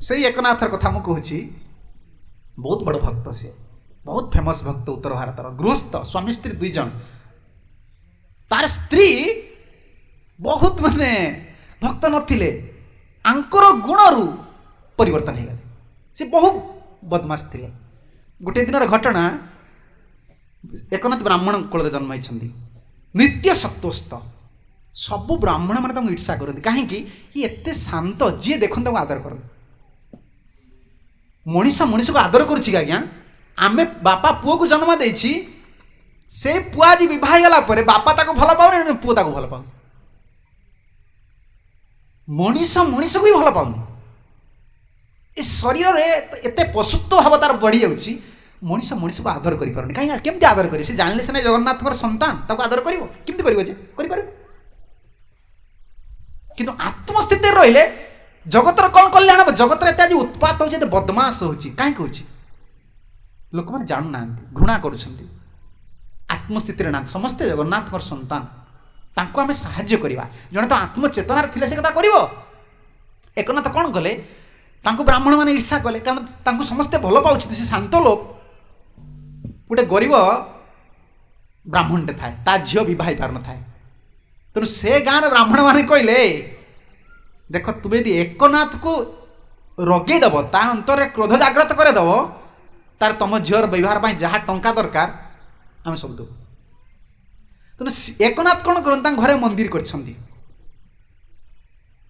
ସେଇ ଏକନାଥର କଥା ମୁଁ କହୁଛି। ବହୁତ ବଡ଼ ଭକ୍ତ ସିଏ, ବହୁତ ଫେମସ୍ ଭକ୍ତ ଉତ୍ତର ଭାରତର। ଗୃହସ୍ଥ, ସ୍ୱାମୀ ସ୍ତ୍ରୀ ଦୁଇ ଜଣ। ତାର ସ୍ତ୍ରୀ ବହୁତ ମାନେ ଭକ୍ତ ନଥିଲେ, ଆଙ୍କର ଗୁଣରୁ ପରିବର୍ତ୍ତନ ହେଇଗଲେ। ସେ ବହୁତ ବଦମାସ ଥିଲେ। ଗୋଟିଏ ଦିନର ଘଟଣା, ଏକନାଥ ବ୍ରାହ୍ମଣ କୂଳରେ ଜନ୍ମ ହେଇଛନ୍ତି, ନିତ୍ୟ ସତ୍ୱସ୍ଥ। ସବୁ ବ୍ରାହ୍ମଣମାନେ ତାଙ୍କୁ ଈର୍ଷା କରନ୍ତି। କାହିଁକି? ଇଏ ଏତେ ଶାନ୍ତ, ଯିଏ ଦେଖନ୍ତି ତାଙ୍କୁ ଆଦର କରନ୍ତି। ମଣିଷ ମଣିଷକୁ ଆଦର କରୁଛି କି ଆଜ୍ଞା? ଆମେ ବାପା ପୁଅକୁ ଜନ୍ମ ଦେଇଛି, ସେ ପୁଅ ଆଜି ବିବାହ ହେଇଗଲା ପରେ ବାପା ତାକୁ ଭଲ ପାଉନି, ପୁଅ ତାକୁ ଭଲ ପାଉନି। ମଣିଷ ମଣିଷକୁ ବି ଭଲ ପାଉନି। ଏ ଶରୀରରେ ଏତେ ପଶୁତ୍ୱ ଭାବ ତାର ବଢ଼ିଯାଉଛି, ମଣିଷ ମଣିଷକୁ ଆଦର କରିପାରୁନି। କାହିଁକି? କେମିତି ଆଦର କରିବ? ସେ ଜାଣିଲେ ସିନା ଜଗନ୍ନାଥଙ୍କର ସନ୍ତାନ, ତାକୁ ଆଦର କରିବ। କେମିତି କରିବ ଯେ? କରିପାରିବ। କିନ୍ତୁ ଆତ୍ମସ୍ଥିତିରେ ରହିଲେ ଜଗତର କ'ଣ କଲ୍ୟାଣ ହେବ? ଜଗତର ଏତେ ଆଜି ଉତ୍ପାତ ହେଉଛି, ଏତେ ବଦମାସ ହେଉଛି, କାହିଁକି ହେଉଛି? ଲୋକମାନେ ଜାଣୁନାହାନ୍ତି, ଘୃଣା କରୁଛନ୍ତି, ଆତ୍ମସ୍ଥିତିରେ ନାହାନ୍ତି। ସମସ୍ତେ ଜଗନ୍ନାଥଙ୍କର ସନ୍ତାନ, ତାଙ୍କୁ ଆମେ ସାହାଯ୍ୟ କରିବା। ଜଣେ ତ ଆତ୍ମଚେତନାରେ ଥିଲେ ସେ କଥା କରିବ। ଏକନାଥ କ'ଣ କଲେ? ତାଙ୍କୁ ବ୍ରାହ୍ମଣମାନେ ଈର୍ଷା କଲେ, କାରଣ ତାଙ୍କୁ ସମସ୍ତେ ଭଲ ପାଉଛନ୍ତି, ସେ ଶାନ୍ତ ଲୋକ। ଗୋଟେ ଗରିବ ବ୍ରାହ୍ମଣଟେ ଥାଏ, ତା ଝିଅ ବିବାହ ହେଇପାରୁନଥାଏ। ତେଣୁ ସେ ଗାଁର ବ୍ରାହ୍ମଣମାନେ କହିଲେ, ଦେଖ, ତୁମେ ଯଦି ଏକନାଥକୁ ରଗେଇ ଦେବ, ତା ଅନ୍ତରରେ କ୍ରୋଧ ଜାଗ୍ରତ କରିଦେବ, ତାର ତମ ଝିଅର ବ୍ୟବହାର ପାଇଁ ଯାହା ଟଙ୍କା ଦରକାର ଆମେ ସବୁ ଦେବୁ। ତେଣୁ ଏକନାଥ କ'ଣ କରନ୍ତି? ତାଙ୍କ ଘରେ ମନ୍ଦିର କରିଛନ୍ତି,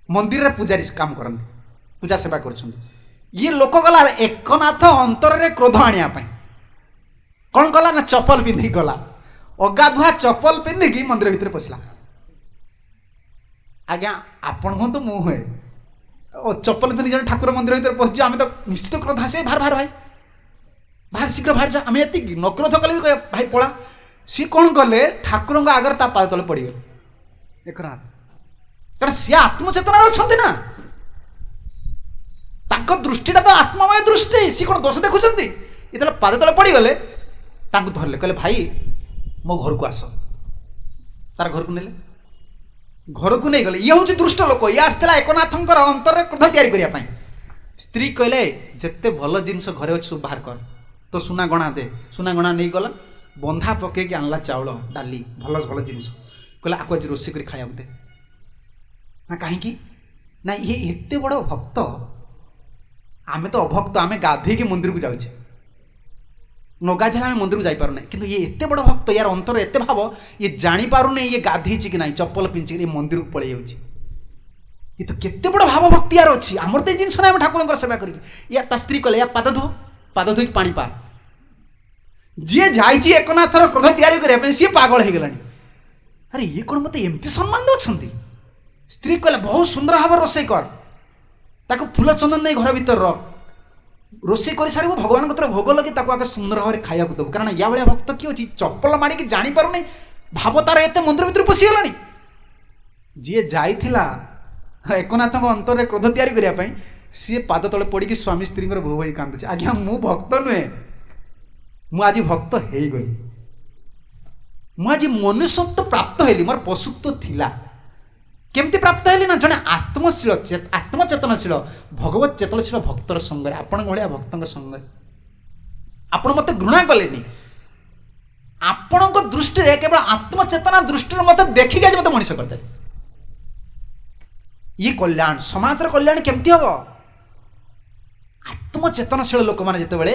ମନ୍ଦିରରେ ପୂଜାରୀ କାମ କରନ୍ତି, ପୂଜା ସେବା କରୁଛନ୍ତି। ଇଏ ଲୋକ ଗଲା ଏକନାଥ ଅନ୍ତରରେ କ୍ରୋଧ ଆଣିବା ପାଇଁ। କ'ଣ କଲା ନା ଚପଲ ପିନ୍ଧିକି ଗଲା, ଅଗାଧୁଆ ଚପଲ ପିନ୍ଧିକି ମନ୍ଦିର ଭିତରେ ପଶିଲା। ଆଜ୍ଞା, ଆପଣ ହୁଅନ୍ତୁ, ମୁଁ ହୁଏ, ଓ ଚପଲ ପିନ୍ଧି ଜଣେ ଠାକୁର ମନ୍ଦିର ଭିତରେ ପଶିଯିବ, ଆମେ ତ ନିଶ୍ଚିତ କ୍ରୋଧ ଆସିବେ। ବାହାର, ବାହାର ଭାଇ, ବାହାର, ଶୀଘ୍ର ବାହାର ଯା। ଆମେ ଏତିକି ନ କ୍ରୋଧ କଲେ ବି କହିବା, ଭାଇ ପଳା। ସିଏ କ'ଣ କଲେ? ଠାକୁରଙ୍କ ଆଗରେ ତା ପାଦ ତଳେ ପଡ଼ିଗଲେ ଏକନାଥ। କାରଣ ସିଏ ଆତ୍ମଚେତନାରେ ଅଛନ୍ତି ନା, ତାଙ୍କ ଦୃଷ୍ଟିଟା ତ ଆତ୍ମମୟ ଦୃଷ୍ଟି। ସିଏ କ'ଣ ଦୋଷ ଦେଖୁଛନ୍ତି? ଯେତେବେଳେ ପାଦ ତଳେ ପଡ଼ିଗଲେ, ତାଙ୍କୁ ଧରିଲେ, କହିଲେ, ଭାଇ, ମୋ ଘରକୁ ଆସ। ତାର ଘରକୁ ନେଲେ, ଘରକୁ ନେଇଗଲେ। ଇଏ ହେଉଛି ଦୁଷ୍ଟ ଲୋକ। ଇଏ ଆସିଥିଲା ଏକନାଥଙ୍କର ଅନ୍ତରରେ କ୍ରୋଧ ତିଆରି କରିବା ପାଇଁ। ସ୍ତ୍ରୀ କହିଲେ, ଯେତେ ଭଲ ଜିନିଷ ଘରେ ଅଛି ସବୁ ବାହାର କର, ତୋ ସୁନା ଗଣା ଦେ। ସୁନା ଗଣା ନେଇଗଲା, ବନ୍ଧା ପକେଇକି ଆଣିଲା ଚାଉଳ ଡାଲି, ଭଲ ଭଲ ଜିନିଷ। କହିଲା, ଆକୁ ଆଜି ରୋଷେଇ କରି ଖାଇବାକୁ ଦେ। ନା କାହିଁକି? ନା ଇଏ ଏତେ ବଡ଼ ଭକ୍ତ, ଆମେ ତ ଅଭକ୍ତ, ଆମେ ଗାଧେଇକି ମନ୍ଦିରକୁ ଯାଉଛେ, ନ ଗାଧେଇଲେ ଆମେ ମନ୍ଦିରକୁ ଯାଇପାରୁନାହିଁ। କିନ୍ତୁ ଇଏ ଏତେ ବଡ଼ ଭକ୍ତ, ୟାର ଅନ୍ତର ଏତେ ଭାବ, ଇଏ ଜାଣିପାରୁନି ଇଏ ଗାଧେଇଛି କି ନାହିଁ, ଚପଲ ପିନ୍ଧିକି ଇଏ ମନ୍ଦିରକୁ ପଳେଇ ଯାଉଛି। ଇଏ ତ କେତେ ବଡ଼ ଭାବ ଭକ୍ତି ୟାର ଅଛି। ଆମର ତ ଏ ଜିନିଷ ନାହିଁ, ଆମେ ଠାକୁରଙ୍କର ସେବା କରିକି। ୟା ତା ସ୍ତ୍ରୀ କହିଲେ, ୟା ପାଦ ଧୋ, ପାଦ ଧୋଇକି ପାଣି ପା। ଯିଏ ଯାଇଛି ଏକନାଥର କ୍ରୋଧ ତିଆରି କରିବା ପାଇଁ, ସିଏ ପାଗଳ ହେଇଗଲାଣି। ଆରେ, ଇଏ କ'ଣ ମୋତେ ଏମିତି ସମ୍ମାନ ଦେଉଛନ୍ତି? ସ୍ତ୍ରୀ କହିଲେ, ବହୁତ ସୁନ୍ଦର ଭାବରେ ରୋଷେଇ କର, ତାକୁ ଫୁଲ ଚନ୍ଦନ ଦେଇ ଘର ଭିତରେ ରଖ, ରୋଷେଇ କରିସାରିବୁ, ଭଗବାନଙ୍କ କତିରେ ଭୋଗ ଲଗେଇ ତାକୁ ଆଗେ ସୁନ୍ଦର ଭାବରେ ଖାଇବାକୁ ଦେବୁ। କାରଣ ୟା ଭଳିଆ ଭକ୍ତ କିଏ ଅଛି? ଚପଲ ମାଡ଼ିକି ଜାଣିପାରୁନି, ଭାବ ତାର ଏତେ ମନ୍ଦିର ଭିତରେ ପଶିଗଲାଣି। ଯିଏ ଯାଇଥିଲା ଏକନାଥଙ୍କ ଅନ୍ତରରେ କ୍ରୋଧ ତିଆରି କରିବା ପାଇଁ, ସିଏ ପାଦ ତଳେ ପଡ଼ିକି ସ୍ୱାମୀ ସ୍ତ୍ରୀଙ୍କର ଭୋ ହୋଇ କାନ୍ଦୁଛି, ଆଜ୍ଞା, ମୁଁ ଭକ୍ତ ନୁହେଁ, ମୁଁ ଆଜି ଭକ୍ତ ହେଇଗଲି, ମୁଁ ଆଜି ମନୁଷ୍ୟତ୍ୱ ପ୍ରାପ୍ତ ହେଲି, ମୋର ପଶୁତ୍ୱ ଥିଲା। କେମିତି ପ୍ରାପ୍ତ ହେଲି? ନା ଜଣେ ଆତ୍ମଶୀଳ, ଆତ୍ମଚେତନଶୀଳ, ଭଗବତ ଚେତନଶୀଳ ଭକ୍ତର ସଙ୍ଗରେ, ଆପଣଙ୍କ ଭଳିଆ ଭକ୍ତଙ୍କ ସଙ୍ଗରେ। ଆପଣ ମୋତେ ଘୃଣା କଲେନି, ଆପଣଙ୍କ ଦୃଷ୍ଟିରେ କେବଳ ଆତ୍ମଚେତନା ଦୃଷ୍ଟିରେ ମୋତେ ଦେଖିକି ଆଜି ମୋତେ ମଣିଷ କରିଦେଲେ। ଇଏ କଲ୍ୟାଣ, ସମାଜର କଲ୍ୟାଣ କେମିତି ହେବ? ଆତ୍ମଚେତନଶୀଳ ଲୋକମାନେ ଯେତେବେଳେ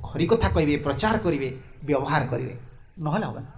ହରି କଥା କହିବେ, ପ୍ରଚାର କରିବେ, ବ୍ୟବହାର କରିବେ, ନହେଲେ ହେବନି।